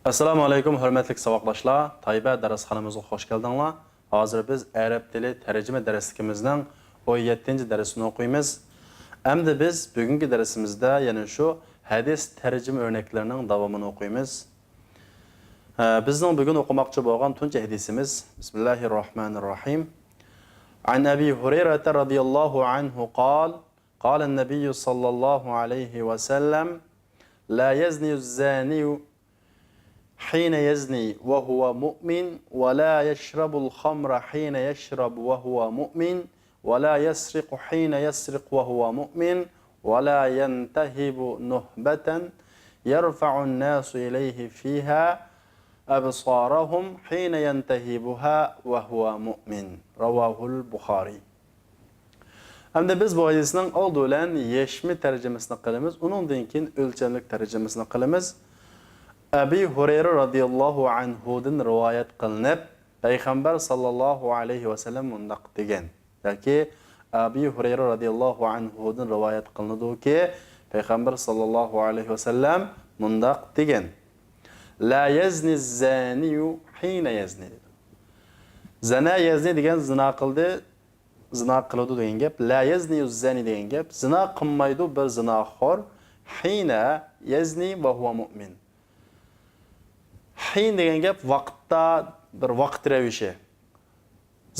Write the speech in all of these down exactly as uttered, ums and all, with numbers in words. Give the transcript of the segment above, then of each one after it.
ئەسسالامۇ ئەلەيكۇم، ھۆرمەتلىك ساۋاقداشلار! تايبە دەرسخانىمىزغا خوش كەلدىڭلار. ھازىر بىز ئەرەب تىلى تەرجىمە دەرسلىكىمىزنىڭ ئون يەتتىنچى دەرسىنى ئوقۇيمىز. ئەمدى بىز بۈگۈنكى دەرسىمىزدە يەنە شۇ ھەدىس تەرجىمە ئۆرنەكلىرىنىڭ داۋامىنى ئوقۇيمىز. ئە، بىزنىڭ بۈگۈن ئوقۇماقچى بولغان تۇنجى ھەدىسىمىز، بىسمىللاھىر راھمانىر راھىم. عن أبي هريرة رضي الله عنه قال، قال النبي صلى الله عليه وسلم، لا يزني الزاني حين يزني وهو مؤمن، ولا يشرب الخمر حين يشرب وهو مؤمن، ولا يسرق حين يسرق وهو مؤمن، ولا ينتهب نهبة يرفع الناس إليه فيها أبصارهم حين ينتهبها وهو مؤمن. رواه البخاري. ئەمدى بىز بۇ ھەدىسنىڭ ئالدى بىلەن يەشمە تەرجىمىسىنى قىلىمىز، ئۇنىڭدىن كېيىن ئۆلچەملىك تەرجىمىسىنى قىلىمىز. ئەبى ھۇرەيرە رازىياللاھۇ ئەنھۇدىن رىۋايەت قىلىنىپ، پەيغەمبەر ساللاللاھۇ ئەلەيھى ۋەسەللەم مۇنداق دېگەن، ياكى ئەبى ھۇرەيرە رازىياللاھۇ ئەنھۇدىن رىۋايەت قىلىنىدۇكى، پەيغەمبەر ساللاللاھۇ ئەلەيھى ۋەسەللەم مۇنداق دېگەن، لا يزني الزاني حين يزني. زنا يزني دېگەن زىنا قىلدى، زىنا قىلىدۇ دېگەن گەپ. لا يزني الزاني دېگەن گەپ. زىنا قىلمايدۇ بىر زىناخور. حين يزني وهو مؤمن. ھىن دېگەن گەپ ۋاقىتتا، بىر ۋاقىت رەۋىشى.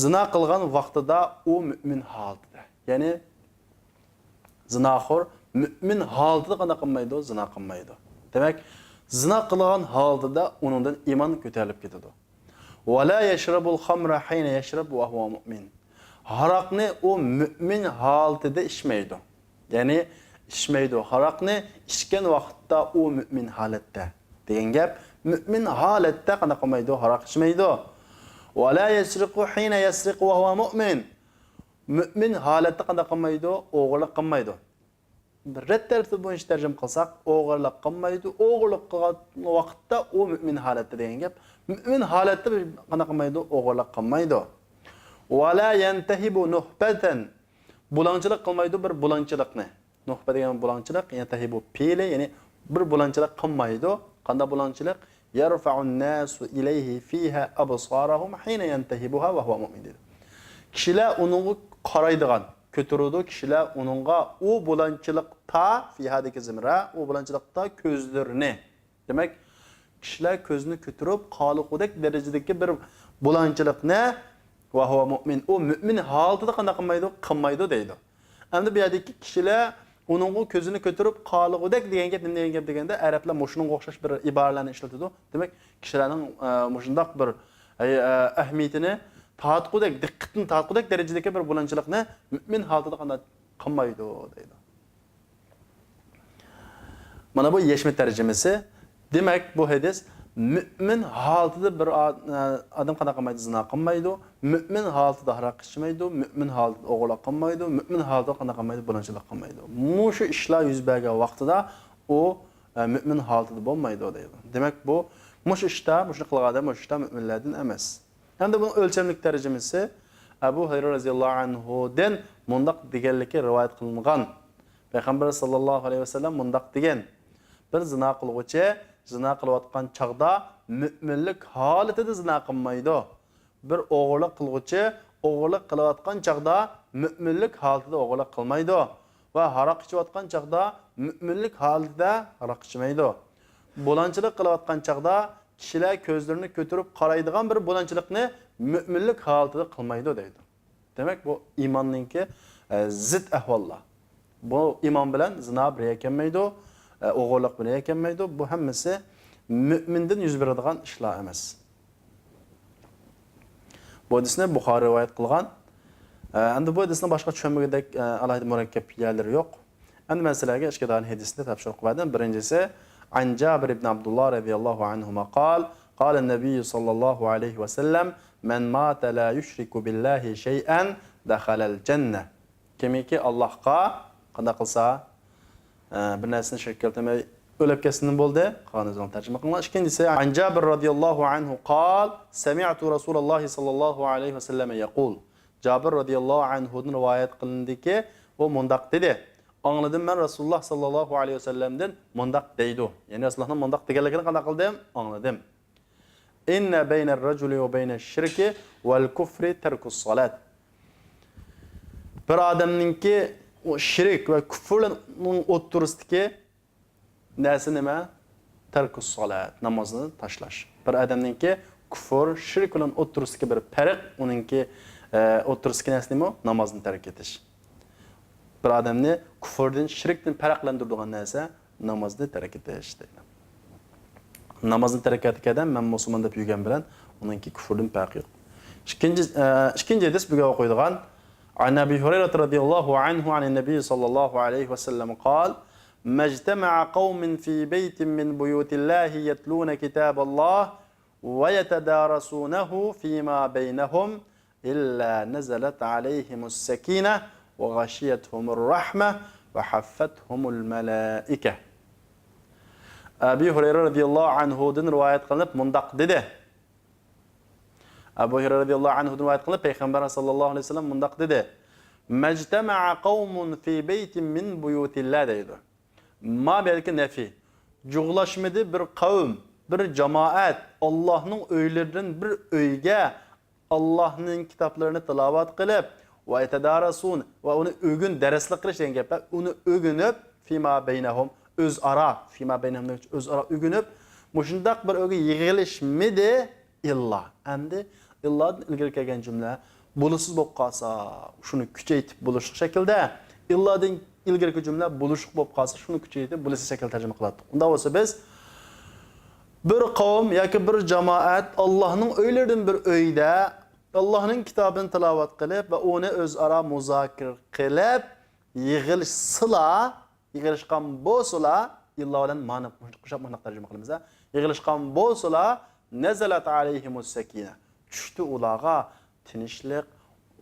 زىنا قىلغان ۋاقتىدا ئۇ مۆمىن ھالىتىدە. يەنى زىناخور مۆمىن ھالىتىدە قانداق قىلمايدۇ؟ زىنا قىلمايدۇ. دېمەك، زىنا قىلغان ھالىتىدە ئۇنىڭدىن ئىمان كۆتەرىلىپ كېتىدۇ. ولا يشرب الخمر حين يشرب وهو مؤمن. ھاراقنى ئۇ مۆمىن ھالىتىدە ئىچمەيدۇ. يەنى ئىچمەيدۇ. ھاراقنى ئىچكەن ۋاقىتتا ئۇ مۆمىن ھالەتتە. دېگەن گەپ، مۆمىن ھالەتتە قانداق قىلمايدۇ؟ ھاراق ئىچمەيدۇ. ولا يسرق حين يسرق وهو مؤمن. مۆمىن ھالەتتە قانداق قىلمايدۇ؟ ئوغرىلىق قىلمايدۇ. رەت تەرتىپى بويىچە تەرجىمە قىلساق، ئوغرىلىق قىلمايدۇ. ئوغرىلىق قىلغان ۋاقىتتا ئۇ مۆمىن ھالەتتە دېگەن گەپ. مۆمىن ھالەتتە قانداق قىلمايدۇ؟ ئوغرىلىق قىلمايدۇ. ولا ينتهب نهبة. بۇلاڭچىلىق قىلمايدۇ بىر بۇلاڭچىلىقنى. نۇھبە دېگەن بۇلاڭچىلىق، يەنى تەھىبۇ پېئىلى، يەنى بىر بۇلاڭچىلىق قىلمايدۇ. قانداق بۇلاڭچىلىق؟ يرفع الناس إليه فيها أبصارهم حين ينتهبها وهو مؤمن دېدى. كىشىلەر ئۇنىڭغا قارايدىغان، كۆتۈرىدۇ كىشىلەر ئۇنىڭغا ئۇ بۇلاڭچىلىقتا، فىھادىكى زېمىرە، ئۇ بۇلاڭچىلىقتا كۆزلىرىنى. دېمەك، كىشىلەر كۆزىنى كۆتۈرۈپ قالغۇدەك دەرىجىدىكى بىر بۇلاڭچىلىقنى، وهو مؤمن، ئۇ مۆمىن ھالىتىدە قانداق قىلمايدۇ؟ قىلمايدۇ دەيدۇ. ئەمدى بۇ يەردىكى كىشىلەر ئۇنىڭغا كۆزىنى كۆتۈرۈپ قالغۇدەك دېگەن گەپ نېمە دېگەن گەپ دېگەندە، ئەرەبلەر مۇشۇنىڭغا ئوخشاش بىر ئىبارىلەرنى ئىشلىتىدۇ. دېمەك، كىشىلەرنىڭ، ئە، مۇشۇنداق بىر، ئە، ئە، ئەھمىيىتىنى تارتقۇدەك، دىققىتىنى تارتقۇدەك دەرىجىدىكى بىر بۇلاڭچىلىقنى مۆمىن ھالىتىدە قانداق قىلمايدۇ دەيدۇ. مانا بۇ يەشمە تەرجىمىسى. دېمەك، بۇ ھەدىس مۆمىن ھالىتىدە بىر ئا-، ئادەم قانداق قىلمايدۇ؟ زىنا قىلمايدۇ. مۆمىن ھالىتىدە ھاراق ئىچمەيدۇ. مۆمىن ھالىتىدە ئوغرىلىق قىلمايدۇ. مۆمىن ھالىتىدە قانداق قىلمايدۇ؟ بۇلاڭچىلىق قىلمايدۇ. مۇشۇ ئىشلار يۈز بەرگەن ۋاقتىدا ئۇ، ئە، مۆمىن ھالىتىدە بولمايدۇ دەيدۇ. دېمەك، بۇ، مۇشۇ ئىشتا، مۇشۇنى قىلغان ئادەم مۇشۇ ئىشتا مۆمىنلەردىن ئەمەس. ئەمدى بۇنىڭ ئۆلچەملىك تەرجىمىسى، ئەبۇ ھۇرەيرە رەزىياللاھۇ ئەنھۇدىن مۇنداق دېگەنلىكى رىۋايەت قىلىنغان. پەيغەمبەر ساللاللاھۇ ئەلەيھى ۋەسەللەم مۇنداق دېگەن، بىر زىنا قىلغۇچى زىنا قىلىۋاتقان چاغدا مۆمىنلىك ھالىتىدە زىنا قىلمايدۇ. بىر ئوغرىلىق قىلغۇچى ئوغرىلىق قىلىۋاتقان چاغدا مۆمىنلىك ھالىتىدە ئوغرىلىق قىلمايدۇ. ۋە ھاراق ئىچىۋاتقان چاغدا مۆمىنلىك ھالىتىدە ھاراق ئىچمەيدۇ. بۇلاڭچىلىق قىلىۋاتقان چاغدا كىشىلەر كۆزلىرىنى كۆتۈرۈپ قارايدىغان بىر بۇلاڭچىلىقنى مۆمىنلىك ھالىتىدە قىلمايدۇ دەيدۇ. دېمەك، بۇ ئىماننىڭكى، ئە، زىت ئەھۋاللار. بۇ ئىمان بىلەن زىنا بىر يەرگە كەلمەيدۇ، ئە، ئوغرىلىق بىر يەرگە كەلمەيدۇ. بۇ ھەممىسى مۆمىندىن يۈز بېرىدىغان ئىشلار ئەمەس. بۇ ھەدىسنى بۇخارى رىۋايەت قىلغان. ئە، ئەمدى بۇ ھەدىسنىڭ باشقا چۈشەنمىگۈدەك، ئە، ئالاھىدە مۇرەككەپ يەرلىرى يوق. ئەمدى مەن سىلەرگە ئىككى دانە ھەدىسنى تاپشۇرۇق بەردىم. بىرىنچىسى، عن جابر بن عبد الله رضي الله عنهما قال، قال النبي صلى الله عليه وسلم، من مات لا يشرك بالله شيئا دخل الجنة. كىمكى ئاللاھقا قانداق قىلسا، ئە، بىر نەرسىنى شەرىك كەلتۈرمەي ئۆلۈپ كەتسىن بولدى. قالغان ئۆزۈڭ تەرجىمە قىلىڭلار. ئىككىنچىسى، عن جابر رضي الله عنه قال، سمعت رسول الله صلى الله عليه وسلم يقول. جابىر رازىياللاھۇ ئەنھۇدىن رىۋايەت قىلىندىكى، ئۇ مۇنداق دېدى، ئاڭلىدىم مەن رەسۇلۇللاھ ساللاللاھۇ ئەلەيھى ۋەسەللەمدىن مۇنداق دەيدۇ. يەنى رەسۇلۇللاھنىڭ مۇنداق دېگەنلىكىنى قانداق قىلدىم؟ ئاڭلىدىم. إن بين الرجل وبين الشرك والكفر ترك الصلاة. بىر ئادەمنىڭكى ئۇ شىرك ۋە كۇفرنىڭ ئوتتۇرىسىدىكى نەرسە نېمە؟ تەركۇس سالات، نامازنى تاشلاش. بىر ئادەمنىڭكى كۇفر، شىرك بىلەن ئوتتۇرىسىدىكى بىر پەرق، ئۇنىڭكى، ئە، ئوتتۇرىسىدىكى نەرسە نېمە؟ نامازنى تەرك ئېتىش. بىر ئادەمنى كۇفردىن، شىركتىن پەرقلەندۈرىدىغان نەرسە نامازنى تەرك ئېتىش دەيدۇ. نامازنى تەرك ئەتكەن ئادەم مەن مۇسۇلمان دەپ يۈرگەن بىلەن ئۇنىڭكى كۇفردىن پەرقى يوق. ئىككىنچى، ئە، ئىككىنچى ھەدىس بۈگۈن ئوقۇيدىغان. عن أبي هريرة رضي الله عنه عن النبي صلى الله عليه وسلم قال: ما اجتمع قوم في بيت من بيوت الله يتلون كتاب الله ويتدارسونه فيما بينهم إلا نزلت عليهم السكينة وغشيتهم الرحمة وحفتهم الملائكة. ئەبۇ ھۇرەيرە رەزىياللاھۇ ئەنھۇدىن رىۋايەت قىلىنىپ مۇنداق دېدى. ئەبۇ ھۇرەيرە رەزىياللاھۇ ئەنھۇدىن رىۋايەت قىلىنىپ، پەيغەمبەر ساللاللاھۇ ئەلەيھى ۋەسەللەم مۇنداق دېدى: ما اجتمع قوم في بيت من بيوت الله دەيدۇ. ما بۇ يەردىكى نەفى. جۇغلاشمىدى بىر قەۋم، بىر جامائەت ئاللاھنىڭ ئۆيلىرىدىن بىر ئۆيگە ئاللاھنىڭ كىتابلىرىنى تىلاۋەت قىلىپ، ۋە يەتەدارەسۇن، ۋە ئۇنى ئۆگۈن، دەرسلىك قىلىش دېگەن گەپ. ئۇنى ئۆگىنىپ، فىما بەينەھۇم، ئۆزئارا، فىما بەينەھۇم دېگەن ئۆزئارا ئۆگىنىپ، مۇشۇنداق بىر ئۆيگە يىغىلىشمىدى ئىللا. ئەمدى ئىللادىن ئىلگىرى كەلگەن جۈملە بولۇشسىز بولۇپ قالسا، شۇنى كۈچەيتىپ بولۇشلۇق شەكىلدە، ئىللادىن ئىلگىرىكى جۈملە بولۇشلۇق بولۇپ قالسا، شۇنى كۈچەيتىپ بولۇشسىز شەكىلدە تەرجىمە قىلاتتۇق. ئۇنداق بولسا بىز بىر قەۋم ياكى بىر جامائەت ئاللاھنىڭ ئۆيلىرىدىن بىر ئۆيدە ئاللاھنىڭ كىتابىنى تىلاۋەت قىلىپ ۋە ئۇنى ئۆزئارا مۇزاكىرە قىلىپ يىغىلىشسىلا، يىغىلىشقان بولسىلا، ئىللا بىلەن مانا قوشاپ مۇنداق تەرجىمە قىلىمىز، يىغىلىشقان بولسىلا، نەزەلەت ئەلەيھىمۇس سەكىنە، چۈشتى ئۇلارغا تىنچلىق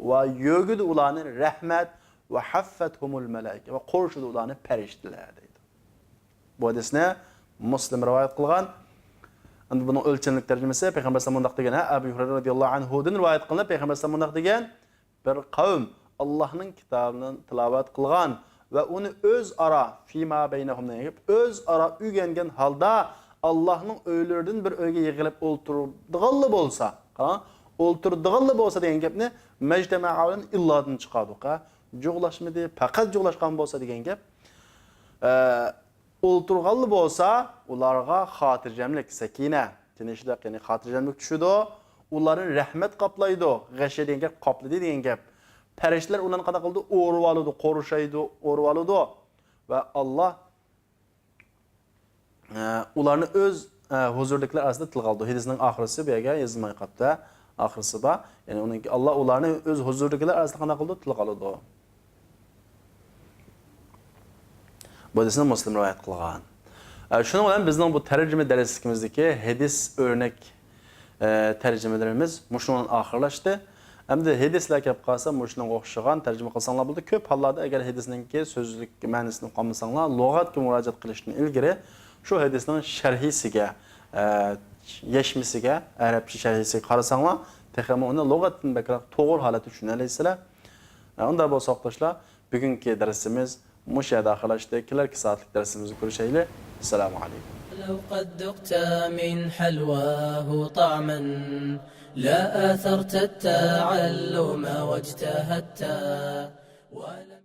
ۋە يۆگىدى ئۇلارنى رەھمەت، ۋە ھەففەتھۇمۇل مەلائىكە، ۋە قورشىدى ئۇلارنى پەرىشتىلەر دەيدۇ. بۇ ھەدىسنى مۇسلىم رىۋايەت قىلغان. ئەمدى بۇنىڭ ئۆلچەملىك تەرجىمىسى، پەيغەمبەر ئەلەيھىسسالام مۇنداق دېگەن، ھە، ئەبۇ ھۇرەيرە رەزىياللاھۇ ئەنھۇدىن رىۋايەت قىلىنىپ، پەيغەمبەر ئەلەيھىسسالام مۇنداق دېگەن: بىر قەۋم ئاللاھنىڭ كىتابىنى تىلاۋەت قىلغان ۋە ئۇنى ئۆزئارا، فىما بەينەھۇم دېگەن گەپ، ئۆزئارا ئۆگەنگەن ھالدا ئاللاھنىڭ ئۆيلىرىدىن بىر ئۆيگە يىغىلىپ ئولتۇرىدىغانلا بولسا، ھە، ئولتۇرىدىغانلا بولسا دېگەن گەپنى مەجتەمەئە بىلەن ئىللادىن چىقاردۇق، ھە. جۇغلاشمىدى، پەقەت جۇغلاشقان بولسا دېگەن گەپ. ئە، ئولتۇرغانلا بولسا، ئۇلارغا خاتىرجەملىك، سەكىنە، تىنچلىق، يەنى خاتىرجەملىك چۈشىدۇ. ئۇلارنى رەھمەت قاپلايدۇ. غەشىيە دېگەن گەپ قاپلىدى دېگەن گەپ. پەرىشتىلەر ئۇلارنى قانداق قىلىدۇ؟ ئورىۋالىدۇ، قورشايدۇ، ئورىۋالىدۇ. ۋە ئاللا، ئە، ئۇلارنى ئۆز، ئە، ھۇزۇرىدىكىلەر ئارىسىدا تىلغا ئالىدۇ. ھەدىسنىڭ ئاخىرسى بۇ يەرگە يېزىلماي قاپتۇ، ھە. ئاخىرسى بار. يەنى ئۇنىڭكى، ئاللا ئۇلارنى ئۆز ھۇزۇرىدىكىلەر ئارىسىدا قانداق قىلىدۇ؟ تىلغا ئالىدۇ. بۇ ھەدىسنى مۇسلىم رىۋايەت قىلغان. ئە، شۇنىڭ بىلەن بىزنىڭ بۇ تەرجىمە دەرسلىكىمىزدىكى ھەدىس ئۆرنەك، ئە، تەرجىمىلىرىمىز مۇشۇنىڭ بىلەن ئاخىرلاشتى. ئەمدى ھەدىسلەر كەپ قالسا، مۇشۇنىڭغا ئوخشىغان تەرجىمە قىلساڭلار بولىدۇ. كۆپ ھاللاردا ئەگەر ھەدىسنىڭكى سۆزلۈك مەنىسىنى ئۇقالمىساڭلار، لۇغەتكە مۇراجىئەت قىلىشتىن ئىلگىرى شۇ ھەدىسنىڭ شەرھىسىگە، ئە، يەشمىسىگە، ئەرەبچە شەرھىسىگە قارىساڭلار، تېخىمۇ ئۇنى لۇغەتتىن بەكرەك توغرا ھالەتتە چۈشىنەلەيسىلەر. ئە، ئۇنداق بولسا، ئوقۇتقۇچىلار، بۈگۈنكى دەرسىمىز مۇشۇ يەردە ئاخىرلاشتى. كېلەركى سائەتلىك دەرسىمىزدە كۆرۈشەيلى. ئەسسالامۇ ئەلەيكۇم. لو قد ذقت من حلواه طعما لا آثرت التعلم واجتهدت ولم